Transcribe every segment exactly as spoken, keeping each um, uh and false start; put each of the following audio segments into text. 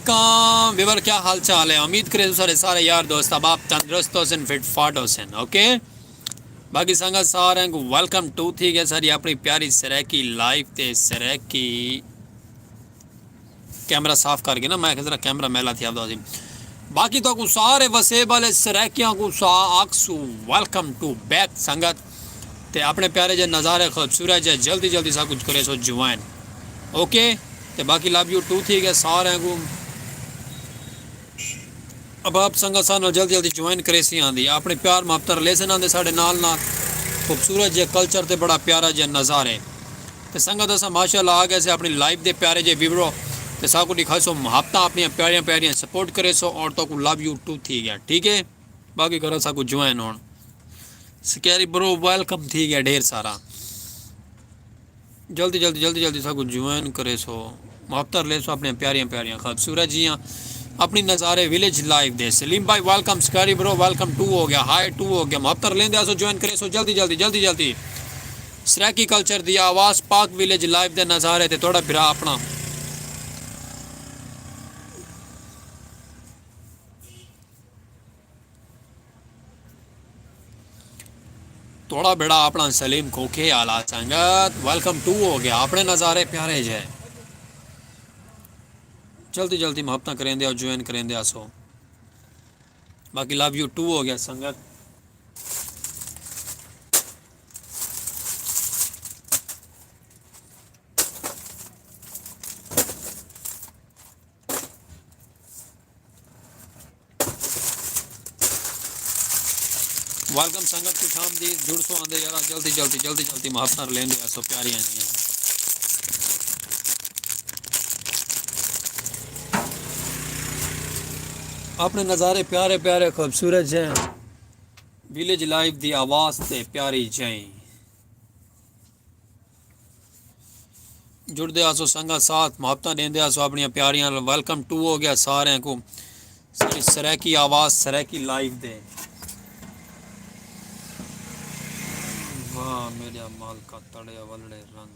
کام ویور، کیا حال چال ہے؟ امید کرے سارے سارے یار دوست احباب تندرست ہو سن، فٹ فاٹ ہو سن۔ اوکے، باقی سنگت سارے کو ویلکم ٹو تھی گیا ساری اپنی پیاری سرائیکی لائف تے سرائیکی کیمرہ صاف کر کے نا، میں کس طرح کیمرہ میلا تھی آفدا سی۔ باقی تو کو سارے وسیب والے سرائیکیاں کو سا آکسو ویلکم ٹو بیک سنگت، تے اپنے پیارے جے نظارے خوبصورت جے جلدی جلدی سا کچھ کرے سو جوائن۔ اوکے، تے باقی لو یو ٹو تھی گئے سارے کو۔ اب آپ سنگت سانو جلدی جلدی جوائن کرے سی آندی، اپنے پیار محبت رلے سے ناندے ساڈے نال نال۔ خوبصورت جے کلچر تے بڑا پیارا جے نظارے۔ تے سنگت اساں ماشاءاللہ آ گئے سے اپنی لائف دے پیارے جے ویورو، تے ساکو دکھائے سو محبتاں اپنی پیاریاں پیاریاں، سپورٹ کرے سو اور تو کو لو یو ٹو تھی گیا، ٹھیک ہے؟ باقی کرو ساکو جوائن ہون۔ سکیری برو ویلکم تھی گیا ڈھیر سارا۔ جلدی جلدی جلدی جلدی ساکو جوائن کرے سو، محبت رلے سو اپنی پیاریاں پیاریاں خوبصورت جیاں اپنی نظارے ویلیج لائف دے۔ سلیم بھائی ویلکم، سکیری برو ویلکم ٹو ہو گیا، ہائی ٹو ہو گیا، محبت رلے دے سو جوائن کرے سو جلدی جلدی جلدی جلدی۔ سرائیکی کلچر دی آواز، پاک ویلیج لائف دے نظارے تے تھوڑا بھرا اپنا۔ توڑا بیڑا اپنا سلیم کھوکھے آلا سنگت ویلکم ٹو ہو گیا، اپنے نظارے پیارے جے۔ جلدی جلدی محبتاں کریں دے آؤ، جوائن کریں دے آسو۔ باقی لو یو ٹو ہو گیا سنگت۔ ویلکم سنگت، خوش آمدید۔ جڑ سو آندے یارا، جلدی جلدی جلدی جلدی محبتاں رلیندے آسو پیاریاں جیاں۔ اپنے نظارے پیارے پیارے خوبصورت جے، ویلیج لائف دی آواز تے پیاری جائیں۔ جڑدے آسو سنگت ساتھ، محبتاں ݙیندے آسو اپݨیاں پیاریاں نال۔ ویلکم ٹو ہو گیا سارے کو، ساری سرائیکی آواز، سرائیکی لائیو دے۔ واہ میݙا مالکا تڑے ولڑے رنگ۔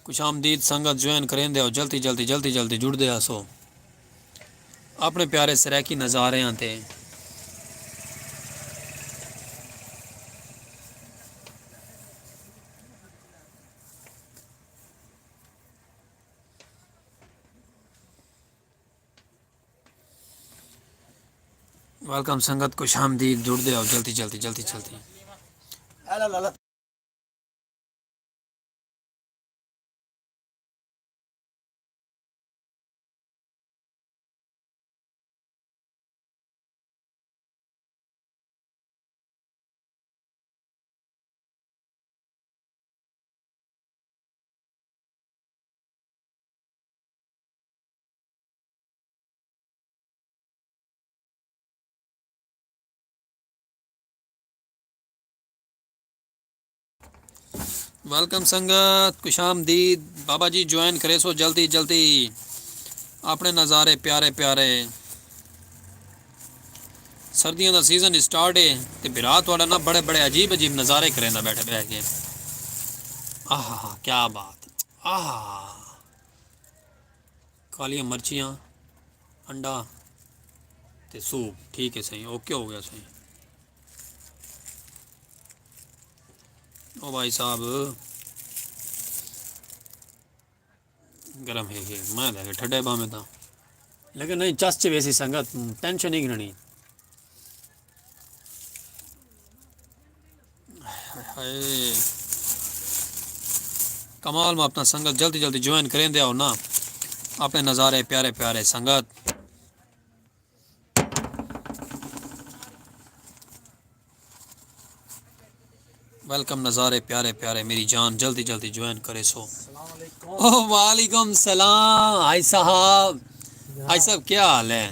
خوش آمدید سنگت، جوائن کریندے آؤ، جلدی جلدی جلدی جلدی جڑدے آسو اپݨے پیارے سرائیکی نظاریاں تے۔ ویلکم سنگت، خوش آمدید، جڑدے آؤ جلدی جلدی جلدی جلدی۔ ویلکم سنگت، خوش آمدید۔ بابا جی جوائن کریسو جلدی جلدی۔ اپݨے نظارے پیارے پیارے۔ سردیاں دا سیزن اسٹارٹ ہے تے بھرا تہاݙا نا بڑے بڑے عجیب عجیب نظارے کریندا بیٹھے بیٹھ کے۔ آہا، کیا بات۔ آہا۔ کالیاں مرچیاں، انڈا تے سوپ۔ ٹھیک ہے سائیں، اوکے ہو گیا سائیں۔ او بھائی صاحب، گرم ہے کہ میں لے کے ٹھڈے باویں تاں، لیکن نہیں، چس چ ویسی سنگت، ٹینشن نہیں گھننی۔ ہائے۔ کمال، میں اپنا سنگت جلدی جلدی جوائن کریں دے آؤ نا، اپنے نظارے پیارے پیارے سنگت۔ ویلکم نظارے پیارے پیارے، میری جان جلدی جلدی جوائن کرے سو۔ السلام علیکم۔ او وعلیکم السلام حاجی صاحب۔ حاجی صاحب کیا حال ہے؟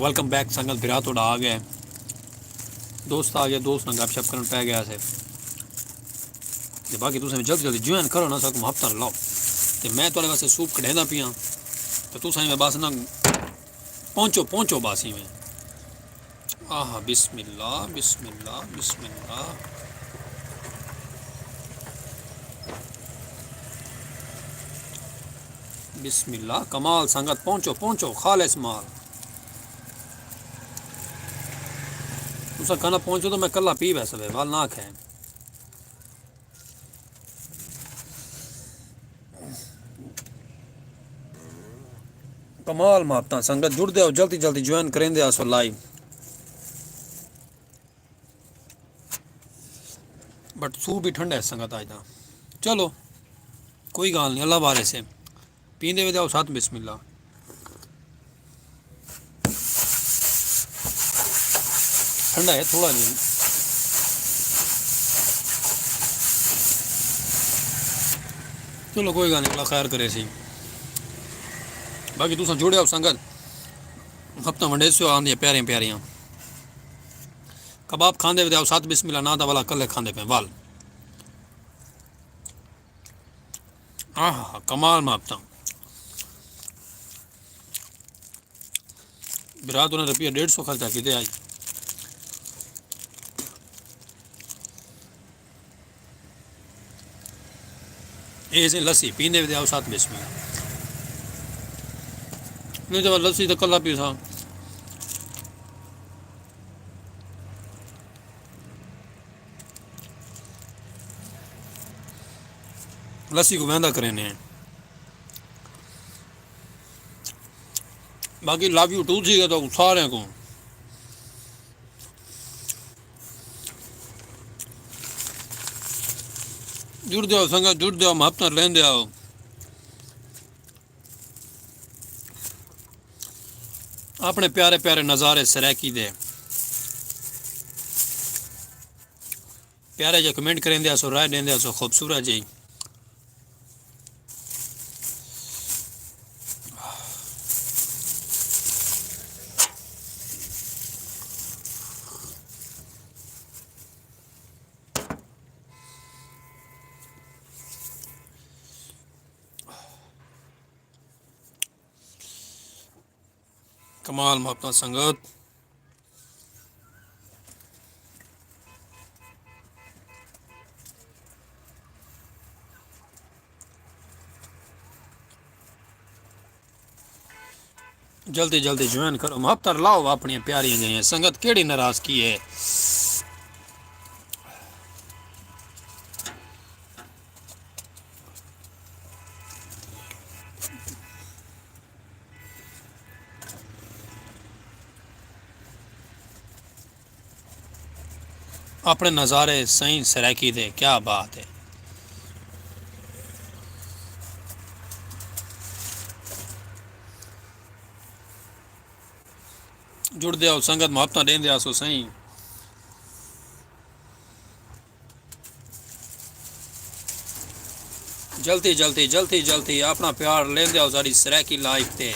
ویلکم بیک سنگت، بھرا تہاݙا آ ڳئے۔ دوست آ ڳئے، دوست نال گپ شپ کرݨ پئے ڳئے سے۔ تے باقی تساں وی جلدی جلدی جوائن کرو نا، ساکوں ہفتہ لاؤ۔ تے میں تہاݙے واسطے سوپ کڈھیندا پیاں۔ تے تساں ایویں بس نا پہنچو، پہنچو بس ایویں۔ آہا، بسم اللہ، بسم اللہ، بسم اللہ۔ بسم اللہ، کمال سنگت، پہنچو، پہنچو، خالص مال۔ تساں کنا پہنچو تو میں کلا پی ویسے، ول نہ کھے۔ کمال محبتاں سنگت، جڑدے ہو، جلدی جلدی جوائن کریندے آسو لائیو۔ بٹ سوپ بھی ٹھنڈا ہے سنگت آج دا۔ چلو، کوئی گال نہیں، اللہ بارے سے۔ پیندے وے جاؤ ساتھ، بسم اللہ۔ ٹھنڈا ہے تھوڑا جہا۔ چلو کوئی گال نہیں، اللہ خیر کرے سی۔ باقی تساں جڑے ہو سنگت، ہفتہ ونڈے سو آندیاں پیاریاں پیاریاں۔ کباب کھاندے ودے آؤ ساتھ، بسم اللہ، نہ تاں ولا کلے کھاندے پئے ول۔ آہا، کمال محبتاں۔ برات نے روپیہ ڈیڑھ سو خرچہ کیتے آئی۔ اے سے لسی پیندے ودے آؤ ساتھ، بسم اللہ۔ نہیں تو لسی تو کلا پیسا۔ لسی کو ویندا کرینے ہیں۔ باقی لو یو ٹو تھی گئے تو سارے کو۔ جڑ دیو سنگت، جڑ دیو، محبت لیندے آؤ۔ اپنے پیارے پیارے نظارے سرائیکی دے۔ پیارے جے کمنٹ کریندے آسو، رائے ݙیندے آسو، خوبصورت جی۔ کمال محبتاں سنگت۔ جلدی جلدی جوائن کرو، محبتاں لاؤ اپݨیاں پیاریاں جیہاں۔ سنگت کیڑھی ناراضگی ہے؟ اپݨے نظارے سئیں سرائیکی دے، کیا بات ہے۔ جڑدے آؤ سنگت، محبتاں ݙیندے آسو سئیں۔ جلدی جلدی جلدی جلدی اپݨا پیار لیندے آؤ ساݙی سرائیکی لائف تے۔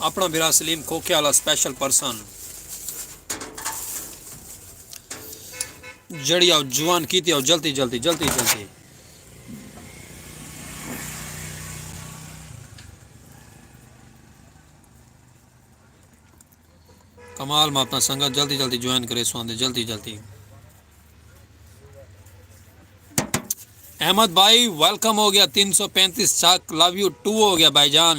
اپݨا بھرا سلیم کھوکھے والا سپیشل پرسن، جڑی آؤ جوائن کیتی آؤ جلدی جلدی جلدی جلدی۔ کمال محبتاں سنگت، جلدی جلدی جوائن کریسو آندے، جلدی جلدی۔ احمد بھائی ویلکم ہو گیا، تین سو پینتیس چک، لو یو ٹو ہو گیا بھائی جان۔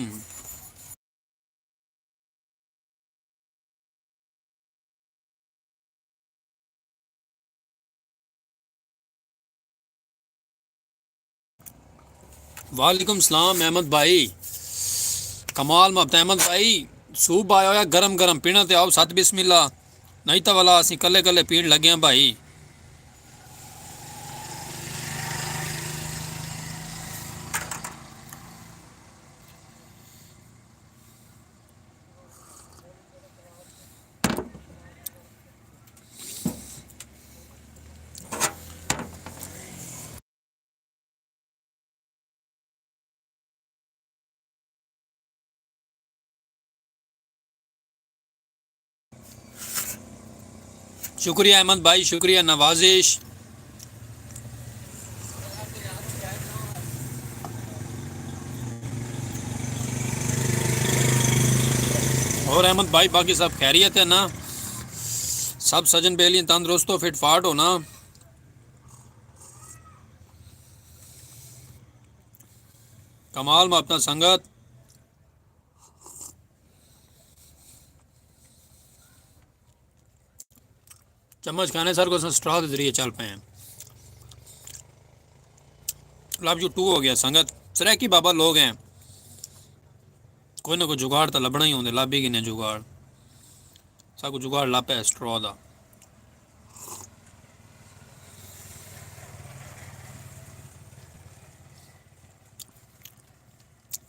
وعلیکم السلام احمد بھائی، کمال محبت احمد بھائی، سوپ آیا ہویا گرم گرم، پینا تے آؤ ست بسم اللہ، نہیں تاں ولا اسیں کلے کلے پین لگے ہیں بھائی۔ شکریہ احمد بھائی، شکریہ نوازش۔ اور احمد بھائی، باقی سب خیریت ہے نا؟ سب سجن بیلی تندرست ہو، فٹ فاٹ ہو نا؟ کمال محبتاں سنگت۔ چمچ کھانے سر کو اساں سٹرا دے ذریعے چل پئے ہیں۔ لو یو ٹو ہو گیا سنگت۔ سرائیکی بابا لوگ ہیں، کوئی نہ کوئی جگاڑ تاں لبھنا ہی ہوندے، لب ہی گھنے جگاڑ۔ ساکوں جگاڑ لب پئے سٹرا دا۔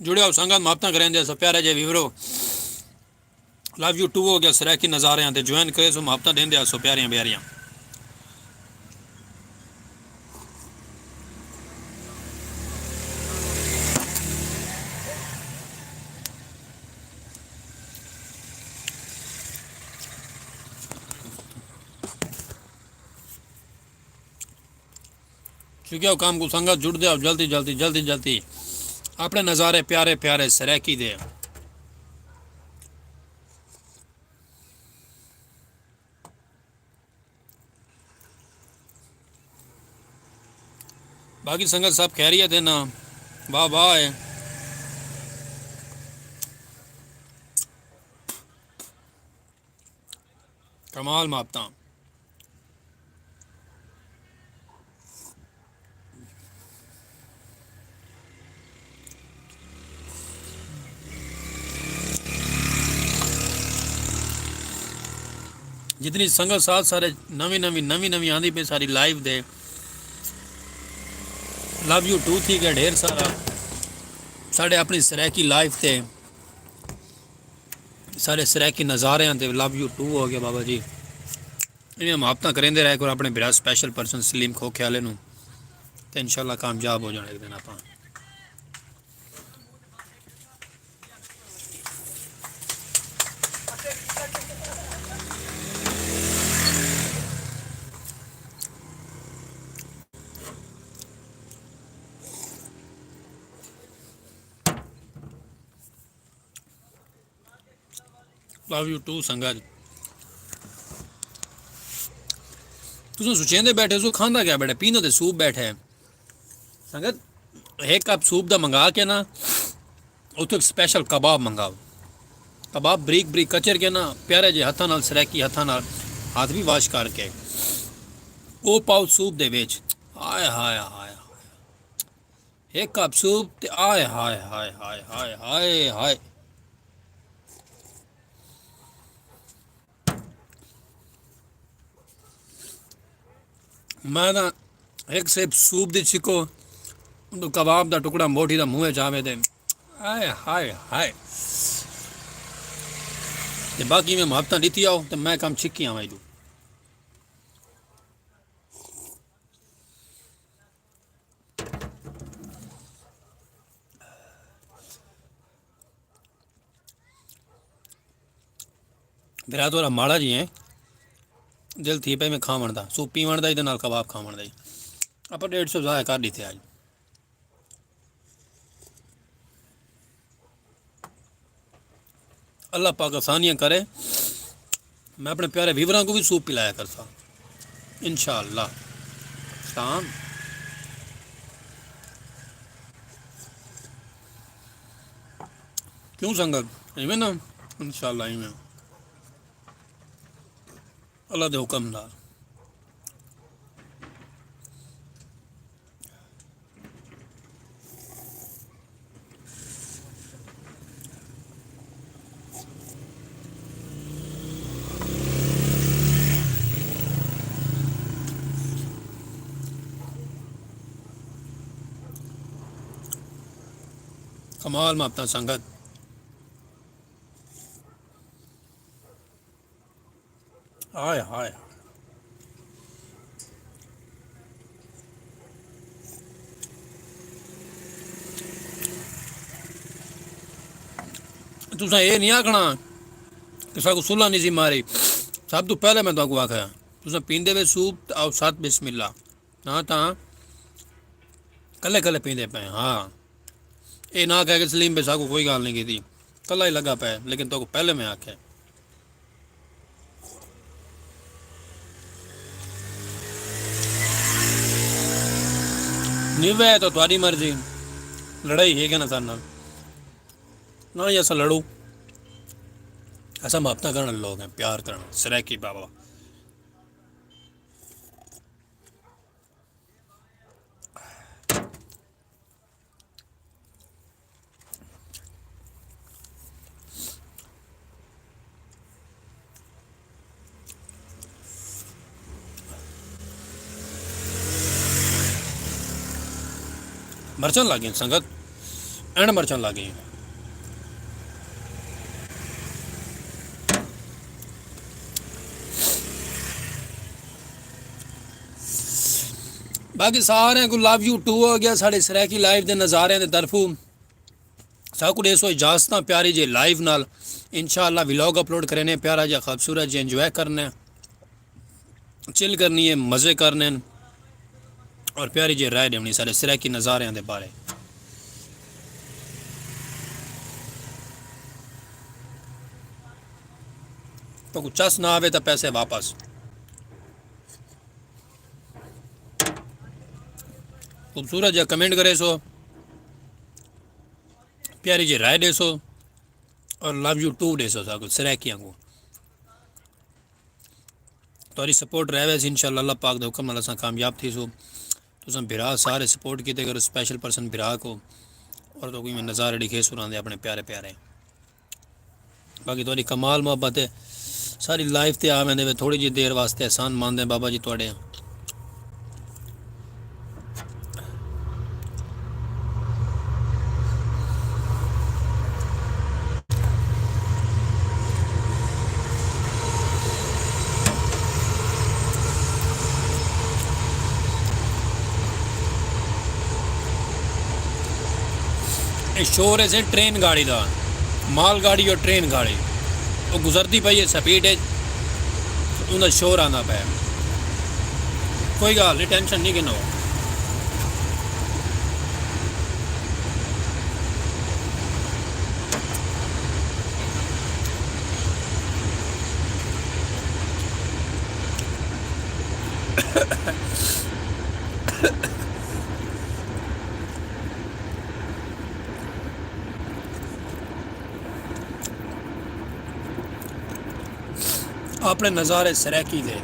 جڑیا ہو سنگت، محبتاں کریندے اسو پیارے جے ویورو۔ لو یو ٹو ہو گیا، سرائیکی نظاریاں تے جوائن کرے سو، محبتاں ڈیندے اسو پیاریاں پیاریاں۔ چکیا ہو کام کو سنگت، جڑ دے آؤ جلدی جلدی جلدی جلدی۔ اپنے نظارے پیارے پیارے سرائیکی دے۔ باقی سنگت سب خیریت ہے نا؟ واہ واہ ہے۔ کمال محبتاں۔ جتنی سنگت ساتھ سارے نویں نویں نویں نویں آندی پئی ساری لائیو دے۔ لو یو ٹو تھی گیا ڈھیر سارا ساڈے اپنی سرائیکی لائیو تے۔ سارے سرائیکی نظاریاں تے لو یو ٹو ہو گیا بابا جی۔ ایویں محبتاں کریندے رہے کرو اپنے بھرا سپیشل پرسن سلیم کھوکھے والے نوں، تے انشاءاللہ کامیاب ہو جانا ایک دن آپاں۔ لو یو ٹو سنگت۔ تساں سوچیندے بیٹھے سو، کھاندا کیا بیٹھے؟ پیندا تے سوپ بیٹھے۔ سنگت، ایک کپ سوپ دا منگا کے نا، اتھوں ایک سپیشل کباب منگاؤ۔ کباب بریک بریک کچر کے نا، پیارے جے ہتھاں نال، سرائیکی ہتھاں نال، ہاتھ بھی واش کر کے، او پاؤ سوپ دے وچ۔ ہائے ہائے ہائے ہائے۔ ایک کپ سوپ تے آئے ہائے ہائے ہائے ہائے ہائے ہائے۔ میں تاں ہک سپ سوپ دی چھکو، اندر کباب دا ٹکڑا موٹھی دا منہ وچ آوے تے ہائے ہائے ہائے۔ تے باقی میں محبتاں ݙتی آؤ تے میں کم چھکی آواں ایݙو۔ بھرا تھوڑا ماڑا جی ہیں، دل تھی پئے میں کھاوݨ دا، سوپ پیوݨ دا، ایندے نال کباب کھاوݨ دا ہی۔ اپاں ݙیڈھ سو ضائع کر ݙتے اڄ۔ اللہ پاک آسانیاں کرے۔ میں اپنے پیارے ویوراں کو بھی سوپ پلایا کرسا انشاءاللہ۔ سلام۔ کیوں سنگت؟ ایویں نا؟ انشاءاللہ ایویں۔ اللہ دے حکم نال۔ کمال محبتاں سنگت۔ ہائے ہائے۔ تساں اے نہیں آکھنا کہ ساکوں سلا نہیں سی ماری۔ سب توں پہلے میں تہاکوں آکھیا، تساں پیندے وے سوپ تے آؤ ساتھ بسم اللہ۔ ہاں تاں کلے کلے پیندے پئے ہاں۔ اے نہ کہہ کے سلیم بے ساکو کوئی گال نہیں کیتی، کلا ہی لگا پئے، لیکن تو کو پہلے میں آکھے۔ نیوے تو تہاڈی مرضی، لڑائی ہے کہ نہ سارے نال؟ نہ ہی اساں لڑو، اساں محبتاں کرن والے لوگ ہیں، پیار کرن، سرائیکی بابا۔ مرچاں لڳ ڳئین سنگت، اینڈ مرچاں لڳ ڳئین۔ باقی سارے کو لو یو ٹو ہو گیا ساڑے سرائیکی لائیو دے نظارے دے طرفوں۔ ساکوں ݙیسو اجازتاں پیاری جے لائیو نال۔ انشاءاللہ ولاگ اپلوڈ کرینے، پیارا جا خوبصورت جے انجوائے کرنے، چل کرنی ہے، مزے کرنے ہیں اور پیاری جے رائے ݙیوݨی سارے سرائیکی نظاریاں دے بارے۔ تو کو چس نہ آوے تو پیسے واپس۔ خوبصورت جا کمنٹ کریسو، پیاری جی رائے ݙیسو اور لو یو ٹو ݙیسو ساکوں سرائیکیاں کوں۔ تہاݙی سپورٹ رہ ویسی، انشاءاللہ اللہ پاک دے حکم نال اساں کامیاب تھیسوں۔ تساں بھرا سارے سپورٹ کیتے کرو، سپیشل پرسن بھرا کو، اور تہاکوں ایویں نظارے ݙکھیسوں راندے اپݨے پیارے پیارے۔ باقی تہاݙی کمال محبت ہے۔ ساری لائف تے آ ویندے وے، تھوڑی جی دیر واسطے احسان مند ہیں بابا جی تہاݙے۔ اے شور ہے سے ٹرین گاڑی دا، مال گاڑی اور ٹرین گاڑی، وہ گزرتی پئی ہے سپیڈ ہے، اوندا شور آندا پیا۔ کوئی گال نہیں، ٹینشن نہیں گھنو۔ اپݨے نظارے سرائیکی دے۔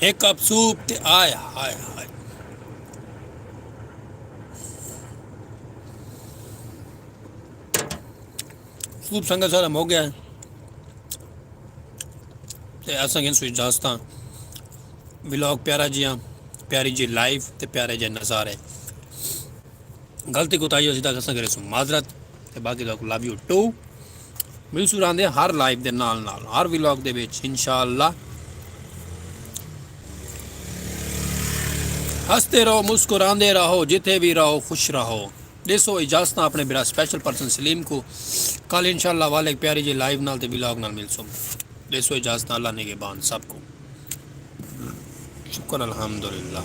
ہک کپ سوپ تے آئے ہائے ہائے۔ سوپ سنگت سارا مک ڳیا ہے۔ تے اساں گھنسوں اجازتاں۔ ولاگ پیارا جیاں، پیاری جی لائف تے پیارے جے نظارے۔ غلطی کوتاہی ہوسی تاں اساں کریسوں معذرت۔ تے باقی تہاکوں لو یو ٹو۔ ملسوں راندے ہر لائف دے نال نال، ہر ولاگ دے وچ انشاءاللہ۔ ہنستے رہو، مسکراندے رہو، جتھے وی رہو خوش رہو۔ ݙیسو اجازتاں اپݨے بھرا سپیشل پرسن سلیم کوں۔ کل انشاءاللہ والے پیاری جی لائیو نال تے ولاگ نال ملسوں۔ ݙیسو اجازتاں، اللہ نگہبان سب کوں۔ شکر الحمدللہ۔